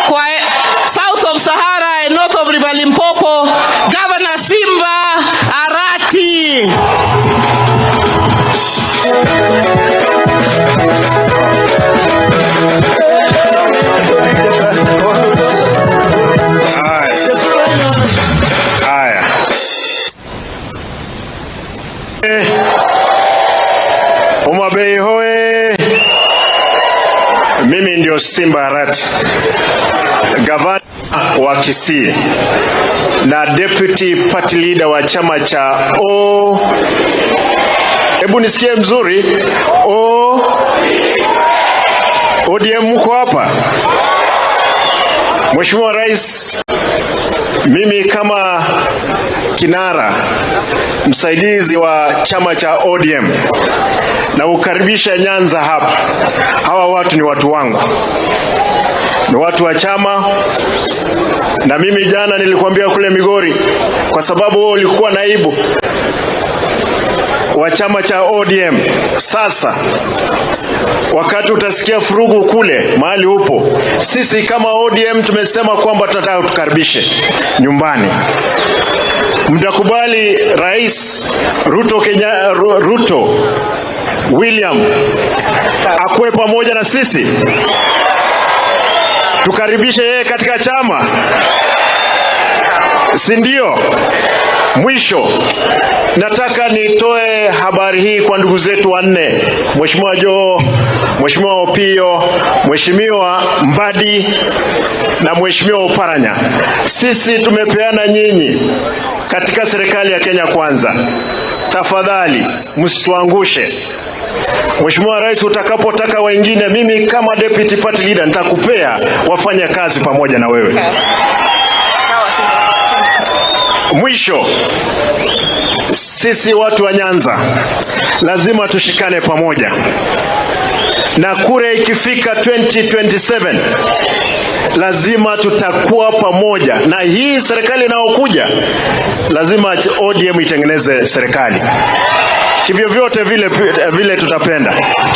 Kwa south of Sahara and north of River Limpopo, Governor Simba Arati. Haya. Homa Bay hoye! Mimi ndio Simba Arati, gavana wa Kisii na deputy party leader wa chama cha O. Hebu nisikie mzuri. O ODM, mko hapa? Mheshimiwa Rais, mimi kama kinara msaidizi wa chama cha ODM naukaribisha Nyanza hapa. Hawa watu ni watu wangu, ni watu wa chama, na mimi jana nilikuambia kule Migori, kwa sababu wewe ulikuwa naibu wa chama cha ODM. Sasa wakati utasikia vurugu kule mahali upo, sisi kama ODM tumesema kwamba tunataka tukaribishe nyumbani. Mtakubali Rais Ruto Kenya, Ruto William akuwe pamoja na sisi, tukaribishe yeye katika chama, si ndio? Mwisho, nataka nitoe habari hii kwa ndugu zetu wanne, Mheshimiwa Joho, Mheshimiwa Opiyo, Mheshimiwa Mbadi na Mheshimiwa Oparanya. Sisi tumepeana nyinyi katika serikali ya Kenya Kwanza, tafadhali msituangushe. Mheshimiwa Rais, utakapotaka wengine, mimi kama deputy party leader nitakupea wafanye kazi pamoja na wewe. Mwisho, sisi watu wa Nyanza lazima tushikane pamoja, na kura ikifika 2027 lazima tutakuwa pamoja, na hii serikali inayokuja lazima ODM itengeneze serikali kivyovyote vile, vile tutapenda.